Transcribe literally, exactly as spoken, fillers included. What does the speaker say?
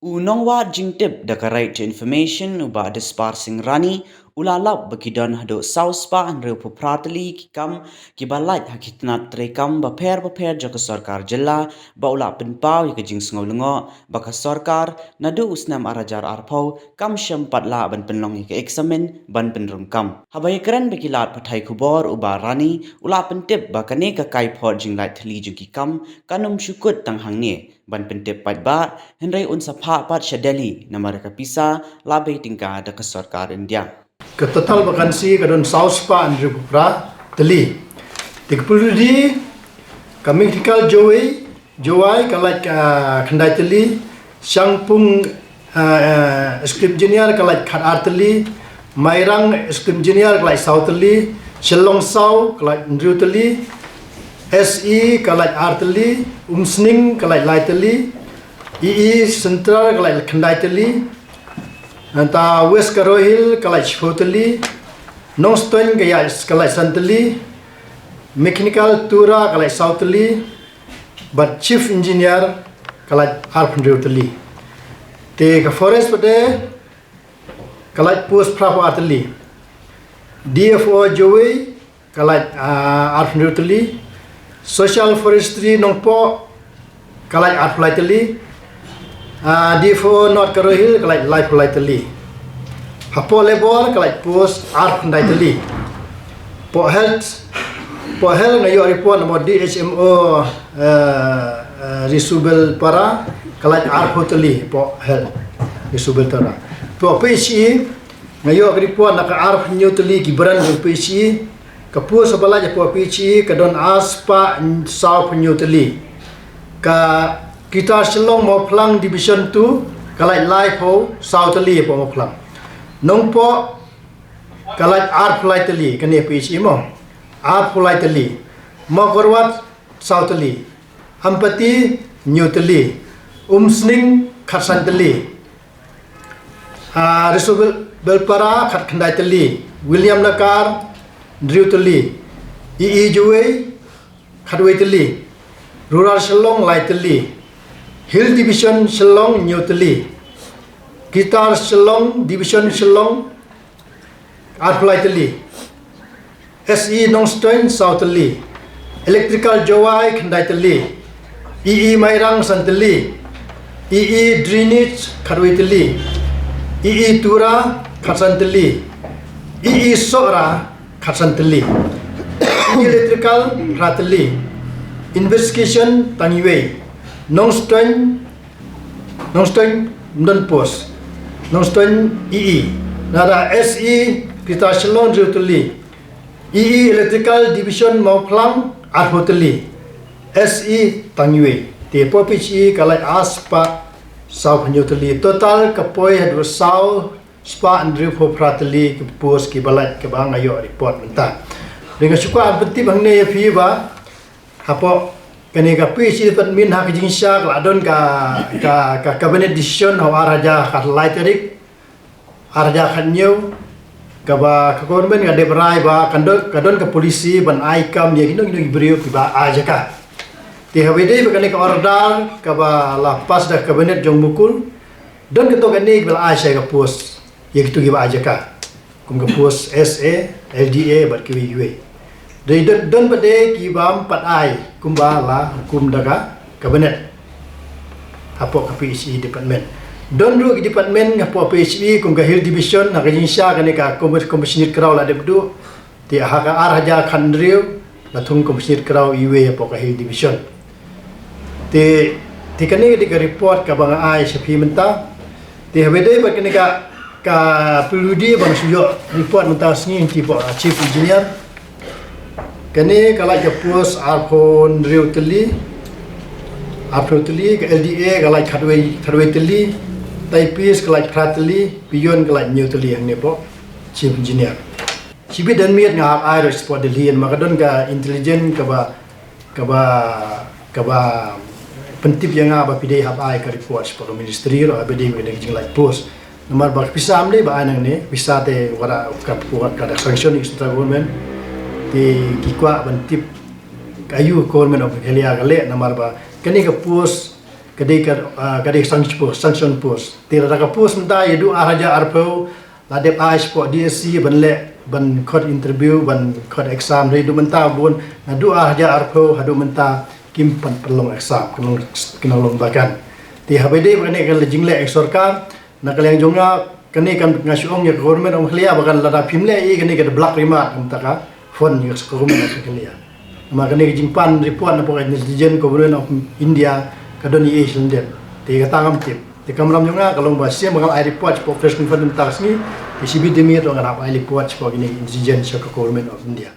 U nongwad jingtip da ka Right to Information, u Bah Dispar Singh Rani, u la lap ba ki don haduh saw spah hynriew phew phra tylli ki kam kiba lait ha ki tnat treikam bapher bapher jong ka sorkar jylla, ba u la pynpaw ïa ka jingsngew lyngngoh ba ka sorkar naduh u snem ar hajar arphew kam shym pat lah ban pynlong ïa ka eksamin ban pynrung kam. Haba ïakren bad ki lad pathai khubor, u Bah Rani u la pyntip ba kane ka kaiphod jinglait thylli jong ki kam kan ym shu kut tang hangne ban pyntip paidbah, hynrei un sa phah pat sha Delhi namar ka pisa la bei tyngka da ka sorkar India. Ka total vacancy ka don saw spah hynriew phew phra tylli. Te ka PWD, ka Mechanical Jowai, Jowai ka lait, ah, khyndai tylli, Shangpung, ah, ah, Executive Engineer ka lait khatar tylli, Mairang Executive Engineer ka lait saw tylli, Shillong South ka lait hynriew tylli, SE ka lait ar tylli, Umsning ka lait lai tylli, EE Central ka lait khyndai tylli, nangta West Garo Hills ka lait shiphew tylli, Nongstoiñ ka ïa, ka lait san tylli, Mechanical Tura ka lait saw tylli, bad Chief Engineer ka lait arphew hynriew tylli. Te ka Forest pat de ka lait post phra phew ar tylli. DFO Jowai ka lait, ah, arphew hynriew tylli. Social Forestry Nongpoh ka lait arphew lai tylli. Ah, DFO North Garo Hills ka lait laiphew lai tylli. Hapoh Labour ka lait post arphew khyndai tylli. Hapoh Health, hapoh Health nga ïoh report na mo DHMO, eh, eh, Risubelpara ka lait arphew tylli hapoh Health Risubelpara. Hapoh PHE nga ïoh report na ka arphew hynñiew tylli ki brand jong PHE. Ka post ba lait hapoh PHE ka don ar spah sawphew hynñiew tylli. Ka Greater Shillong Mawphlang Division two ka lait laiphew saw tylli hapoh Mawphlang. Nongpoh ka lait arphew lai tylli, kane PHE mo. Arphew lai tylli. Mawkyrwat saw tylli. Ampati hynñiew tylli. Umsning khatsan tylli. Ah, Risubelpara khatkhyndai tylli, Williamnagar hynriew tylli, EE Jowai khatwei tylli, Rural Shillong lai tylli, Hill Division Shillong hynñiew tylli, Greater Shillong Division Shillong arphew lai tylli, SE Nongstoiñ saw tylli, Electrical Jowai khyndai tylli, EE Mairang san tylli, EE Drainage khatwei tylli, EE Tura khatsan tylli, EE Sohra khatsan tylli, EE Electrical phra tylli, Investigation tang iwei, Nongstoiñ Nongstoiñ ym don post. Nongstoiñ EE. Nada SE Greater Shillong hynriew tylli. EE Electrical Division Mawphlang arphew tylli. SE tang iwei. Te hapoh PHE ka lait ar spah sawphew hynñiew tylli. Total ka poi haduh saw spah hynriewphew phra tylli ki post kiba lait kaba nga ïoh report mynta. Te nga shu kwah pyntip hangne ïa phi ba hapoh kane ka PHE department ha ka jingshisha ka la don ka, ka, ka cabinet decision ha u ar hajar khatlai tarik, ar hajar khathynñiew, kaba ka government ka dep rai ba ka don, ka don ka policy ban ai kam ïa kino kino ki briew kiba ai jaka. Te haba ïadei bad kane ka order kaba la pass da ka cabinet jong Mukul, don katto katne kiba la ai sha ka post ïa kito kiba ai jaka. Kum ka post SA, LDA bad kiwei kiwei. Dei don, don pat de ki bym pat ai kumba la hukum da ka cabinet hapoh ka PHE department. Don ruh ki department hapoh PHE kum ka Hill Division, ha ka jingshisha kane ka Commis-, Commissioner Kraw la dep duh. Te ha ka ar hajar khathynriew la thung Commissioner Kraw iwei hapoh ka Hill Division. Te, te kane ka dei ka report kaba nga ai sha phi mynta. Te haba ïadei bad kane ka, ka PWD ba nga shu ïoh report mynta ka sngi, te hapoh Chief Engineer. Kane ka lait ka post arphew hynriew tylli, arphew tylli, ka LDA ka lait khatwei, khatwei tylli, typist ka lait phra tylli, peon ka lait hynñiew tylli hangne hapoh Chief Engineer. Shibit dang miet nga hap ai ruh shapoh Delhi, namar ka don ka intelligence kaba, kaba, kaba pyntip ïa nga ba phi dei hap ai ka report shapoh ka ministry ruh haba ïadei bad ka jinglait post. Namar ba ka pisa ym dei ba ai nangne, pisa te wat la ka, wat la ka sanction ïa ka central government. Te ki kwah ban tip ka aïu ka government of Meghalaya ka leh, namar ba kane ka post ka dei ka, ah, ka dei sanction post, sanction post. Te lada ka post mynta ïa duh ar hajar arphew, la dep ai shapoh D S C ban leh, ban khot interview, ban khot exam, dei duh mynta bun, naduh ar hajar arphew haduh mynta kim pat pynlong exam, ka nang, ka nang long vacant. Te haba dei ba kane ka jingleh ka sorkar, na ka liang jong nga, kane kan nga shu ong ïa ka Government of Meghalaya ba kan lada phim leh ei kane ka da blah remark kumta ka fund ïa ka Government of Meghalaya. Namar kane ka jingpan report na ka Intelligence, Government of India ka don ei ei sha lyndet. Te kata ngam tip. Te kamram jong nga ka long ba shisien ba ngan ai report shapoh press conference mynta ka sngi, te shibit de miet ruh ngan hap ai report shapoh kane ka Intelligence sha ka Government of India.